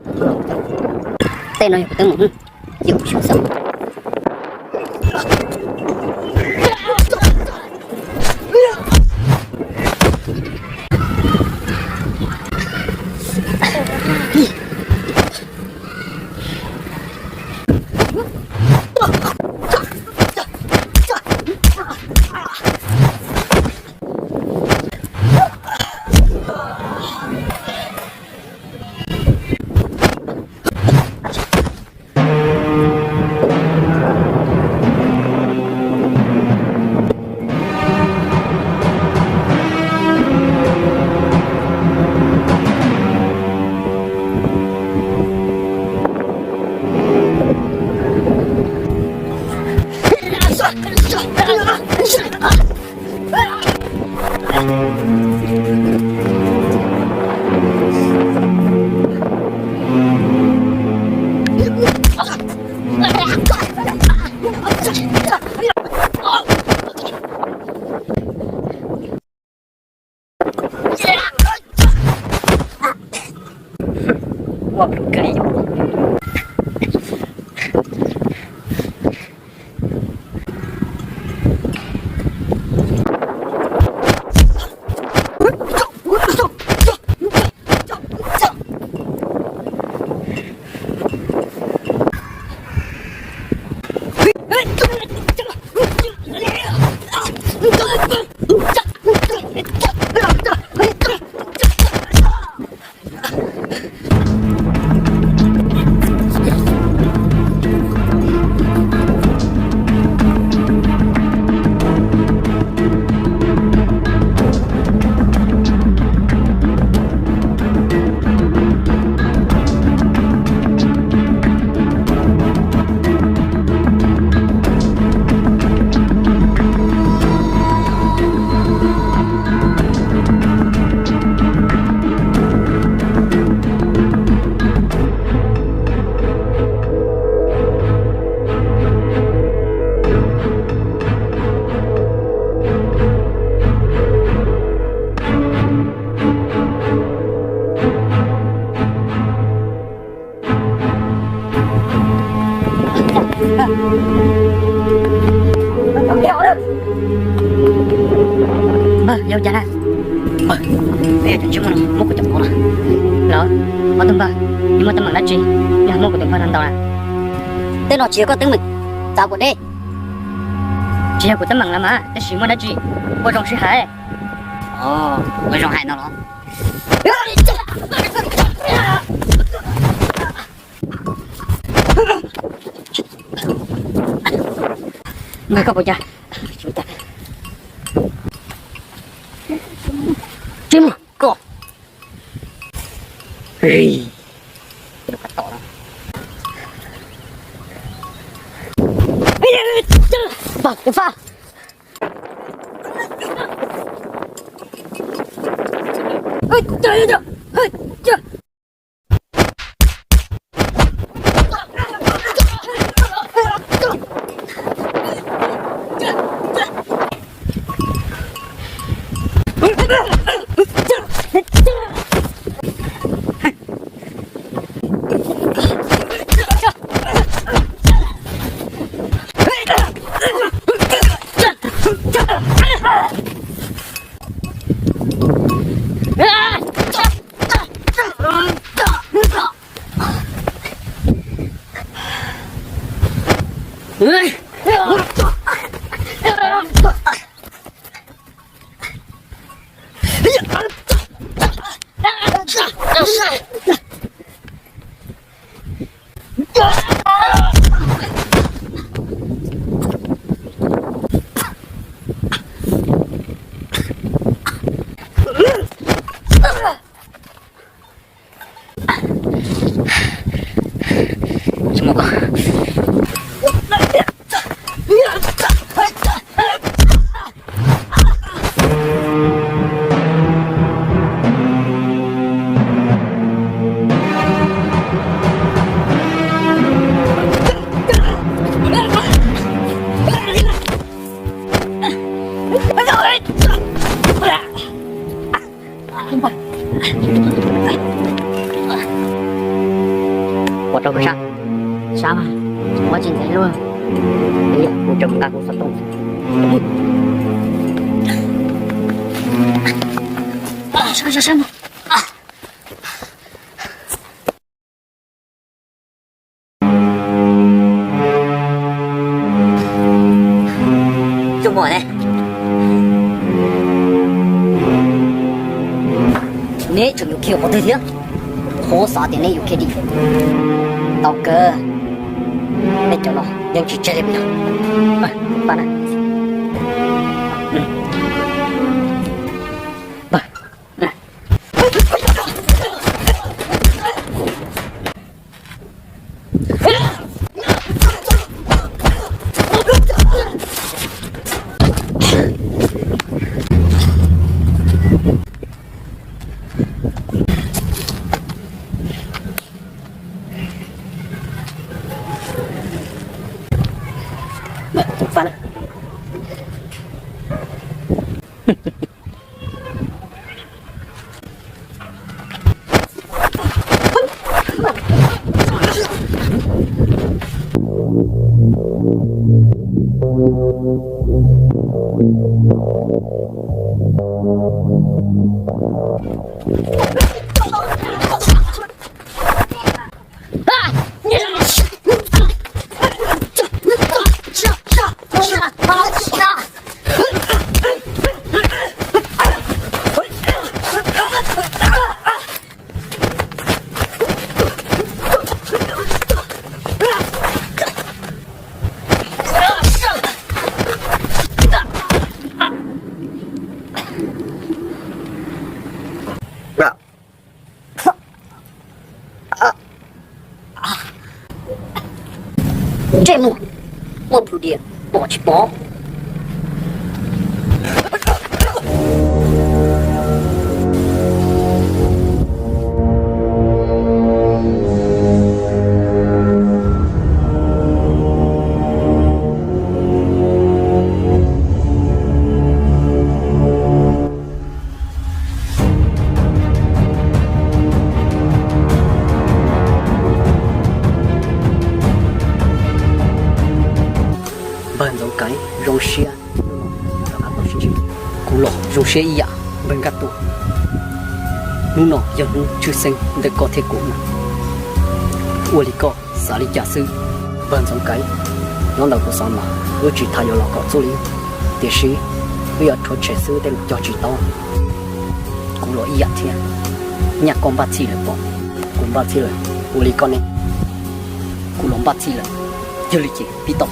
Tej no yog kuv teeb meem, yog kuv xyov xwb. Yog cas na? Peb tsis muaj, muab kuv cov pov los. Los, ob tug npawg, neb muaj teeb meem dab tsi, neb ho muab kuv tus npawg no ntaus na? Tej no tsis yog koj teeb meem, txav puas deb? Tsis yog kuv teeb meem los mas, tab sis muaj dab tsi, ua zoo sib hais. Ua zoo hais no los? Npawg, koj puas cas? Tsis muaj koj. Pog, tus Faj. Rau kuv sab, sab mas, muab tsis ntxiv lub, kuv rau nqa kuv xov tooj. Coj mus ne, neb tseem yuav kiag qhov twg thiab? Qhov xav tias neb yuav kiag dim. Tau kawg, nej cov no yeej tsis tseg li yog. Ntsej muag, muaj plhus diam pom tsis pom. Npawg Ntxoov Kaiv, zoo siab hnub no rov qab tau sib ntsib. Kuv los zoo siab ib yam npawg Nkaj Tuam. Hnub no yog hnub tshwj xeeb ntawm koj thiab kuv na. Ua li koj xav li cas xwb? Npawg Ntxoov Kaiv, nyob ntawm kuv xav mas wb tsis tas yuav los kom txuj li, tiam sis wb yuav rhuav tshem xwb tej lus cog tsis tau. Kuv los ib yam thiab, nyaj koj npaj txhij lawm pom, kuv npaj txhij lawm. Ua li koj ne, kuv los npaj txhij lawm, yog li ces pib tau.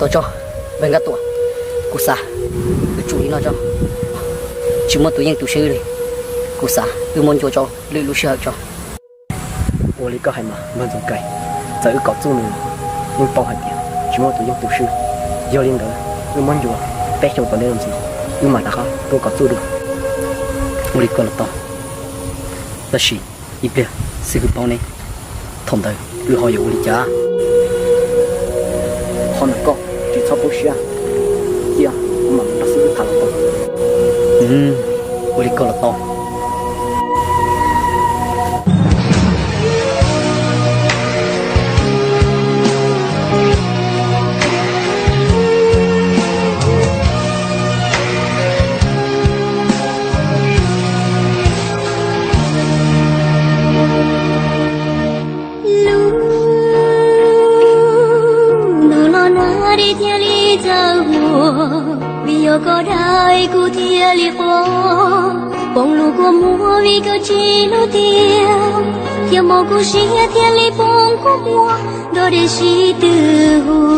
Tau tso, npawg Nkaj Tuam, kuv xav wb tsum li no tso, tsis muaj tus yeej tus swb li. Kuv xav wb muab ncua tso, lwm lub sij hawm tso. Ua li koj hais mas npawg Ntxoov Kais, txawm wb kom txuj nws los yeej paub hais tias tsis muaj tus yeej tus swb. Yog li ntawd wb muab ncua peb xyoos tom ntej no ntxiv, wb mam rov qab tuaj kom txuj dua. Ua li koj los tau, tab sis ib pliag xib hwb paub ne, thaum ntawd wb ho yuav ua li cas? Qhov ntawd koj tsis txhob poob siab, cia kuv mam nrog xib hwb tham los tau. Ua li koj los tau. Lub no los nag dej thiaj li txawv huv, vim yog koj dai kuv thiaj li quaj. Poob lub kua muag vim koj tsis hlub tiag, thiaj mob kuv siab thiaj li poob kua muag nrog dej sib tw huv.